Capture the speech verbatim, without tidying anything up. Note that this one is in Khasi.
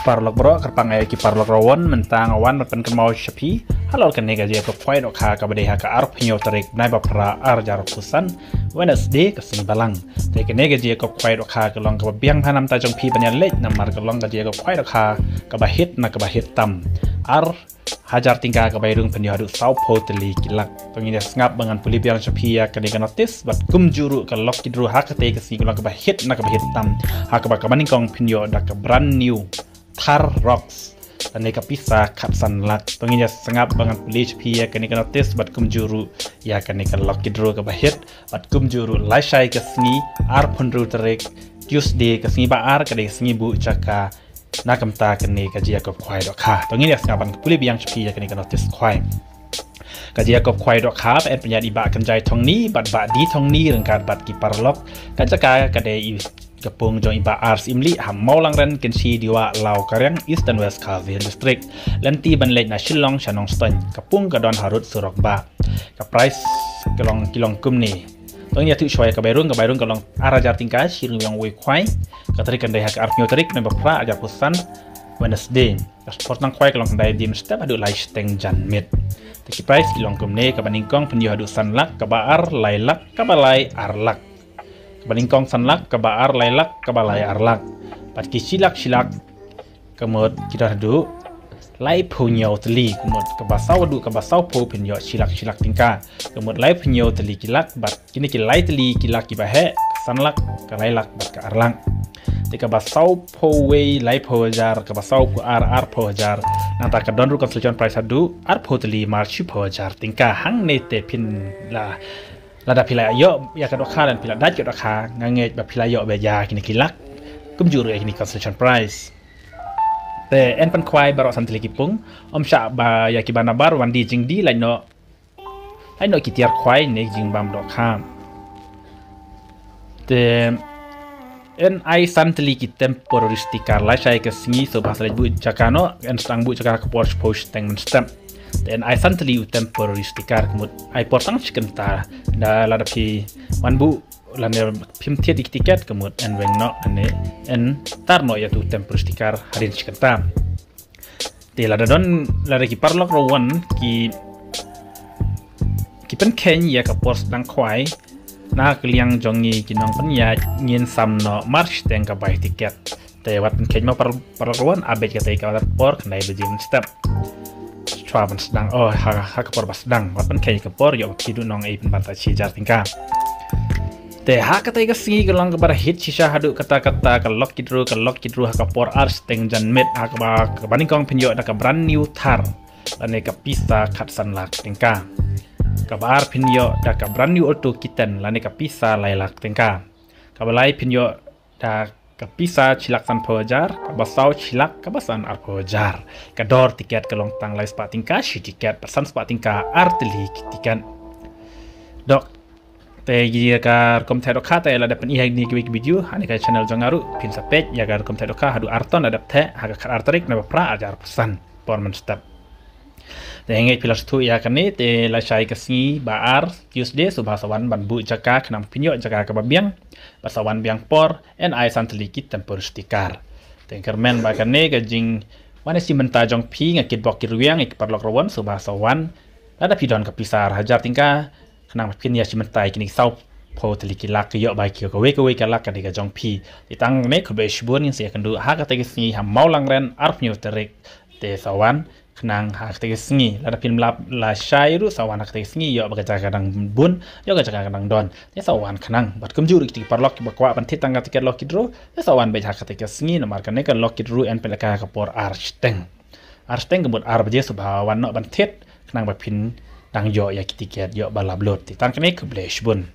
Paralok baroh, kyrpang ïa ki paralok rawon, mynta nga wan ban pynkynmaw sha phi halor kane ka jingïakob khwai dohkha kaba dei ha ka arphew hynñiew tarik bnai ba phra ar hajar arphew san, Wednesday, ka sngi Balang. Te kane ka jingïakob khwai dohkha ka long kaba biang bha na ka bynta jong phi ban ïaleit namar ka long ka jingïakob khwai dohkha kaba hit na kaba hit tam. Ar hajar tyngka ka bai rung, pynïoh haduh sawphew tylli ki lak. To ngin ïa sngap ba ngan pule biang sha phi ïa kane ka notice bad kumjuh ruh ka lucky draw ha katei ka sngi ka long kaba hit na kaba hit tam, ha kaba kaba nyngkong pynïoh da ka brand new Thar Roxx lane ka pisa khatsan lak. To ngin ïa sngap ba ngan pule sha phi ïa kane ka notice bad kumjuh ruh ïa kane ka lucky draw kaba hit bad kumjuh ruh lashai ka sngi, arphew hynriew tarik, Tuesday, ka sngi ba ar, ka dei ka sngi buh jaka na ka bynta kane ka jingïakob khwai dohkha. To ngin ïa sngap ban pule biang sha phi ïa kane ka notice khwai. Ka jingïakob khwai dohkha ba yn pynïaid i Bah Kynjai Thongni bad Bah D Thongni ryngkat bad ki paralok. Ka jaka ka dei i ka pung jong i Bah R Syiemlieh ha Mawlangren, Kynshi, Dewa, Law, Kariang, Eastern West Khasi Hills District. Lynti ban leit na Shillong sha Nongstoiñ. Ka pung ka don harud surok bah. Ka prize ka long, ki long kumne. To ngin ïathuh shuwa ïa ka bai rung, ka bai rung ka long ar hajar tyngka shi ryngwiang wei khwai. Ka tarik kan dei ha ka arphew hynñiew tarik November phra ar hajar arphew san, Wednesday. Ka por sdang khwai ka long khyndai baje mynstep haduh lai shiteng janmiet. Te ki prize ki long kumne: kaba nyngkong pynïoh haduh san lak, kaba ar lai lak, kaba lai ar lak. Kaba nyngkong san lak, kaba ar lai lak, kaba lai ar lak. Bad ki shi lak shi lak ka mut ki don haduh laiphew hynñiew tylli, ka mut kaba saw haduh kaba sawphew pynïoh shi lak shi lak tyngka. Ka mut laiphew hynñiew tylli ki lak bad kine ki lai tylli ki lak kiba heh, ka san lak, ka lai lak bad ka ar lak. Te kaba sawphew wei laiphew hajar, kaba sawphew ar arphew hajar. Nangta ka don ruh consolation prize haduh arphew tylli mar shiphew hajar tyngka. Hangne te phin la, lada phi la ïoh ïa ka dohkha lane phi la dait ka dohkha, nga ngeit ba phi la ïoh beit ïa kine ki lak, kumjuh ruh ïa kine consolation prize. Te yn pynkhwai baroh san tylli ki pung. Ym shah ba ïa kiba nabar wan die jingdie, lait noh, lait noh ki tiar khwai ne jingbam dohkha. Te yn ai san tylli ki temporary sticker lashai ka sngi, sngewbha sa leit buh jaka noh, yn sdang buh jaka ha ka por shiphew shiteng mynstep. Te yn ai san tylli u temporary sticker, ka mut ai por tang shi kynta. Da lada phi wan buh lane phim thied ïa ki tiket, ka mut yn weng noh, lane yn tar noh ïa utu u temporary sticker hadien shi kynta. Te lada don, lada ki paralok rawon ki, ki pynkheiñ ïa ka por sdang khwai, na ka liang jong ngi ki nongpynïaid, ngin sam noh mar shiteng ka bai tiket. Te wat pynkheiñ mo par, paralok rawon, ai beit katei ka por khyndai baje mynstep. Shuwa ban sdang, oh, ha, ha ka por ba sdang. Wat pynkheiñ ka por, ïoh ba phi duhnong ei pynban tang shi hajar tyngka. Te ha katei ka sngi ka long kaba hit shisha haduh katta katta, ka lucky draw, ka lucky draw ha ka por ar shiteng janmiet, ha kaba, kaba nyngkong pynïoh da ka brand new Thar lane ka pisa khatsan lak tyngka. Kaba ar pynïoh da ka brand new Alto K ten lane ka pisa lai lak tyngka. Kaba lai pynïoh da ka pisa shi lak sanphew hajar, kaba saw shi lak, kaba san arphew hajar. Ka dor tiket ka long tang lai spah tyngka shi tiket, bad san spah tyngka ar tylli ki tiket. Dok, te ïa ka rukom theh dohkha te lada phin ïohi ïa kane ka video ha kane ka channel jong nga ruh, phin sa peit ïa ka rukom theh dohkha haduh ar ton, lada theh ha ka khatar tarik November phra ar hajar arphew san, por mynstep. Te ngeit phi la sngewthuh ïa kane, te lashai ka sngi ba ar, Tuesday, sngewbha sa wan ban buh jaka khnang phin ïoh jaka kaba biang, bad sa wan biang por, yn ai san tylli ki temporary sticker. Te kyrmen ba kane ka jingwan ïashim bynta jong phi, nga kitbok kitrwiang ïa ki paralok rawon, sngewbha sa wan. Lada phi don ka pisa ar hajar tyngka, khnang ba phin ïashim bynta ïa kine ki sawphew tylli ki lak, ïoh ba ïa kawei kawei ka lak ka dei ka jong phi. Te tang kane, khublei shibun, ngin sa ïakynduh ha katei ka sngi ha Mawlangren, arphew hynñiew tarik. Te sa wan khnang ha katei ka sngi. Lada phim lah lashai ruh, sa wan ha katei ka sngi, ïoh ba ka jaka ka dang bun, ïoh ka jaka ka dang don. Te sa wan khnang. Bad kumjuh ruh kita ki paralok kiba kwah ban thied tang ka tiket lucky draw, te sa wan beit ha katei ka sngi, namar kane ka lucky draw yn pynlehkai ha ka por ar shiteng. Ar shiteng, ka mut ar baje, sngewbha wan noh ban thied khnang ba phin dang ïoh ïa ki tiket, ïoh ba la pynlut. Te tang kane, khublei shibun.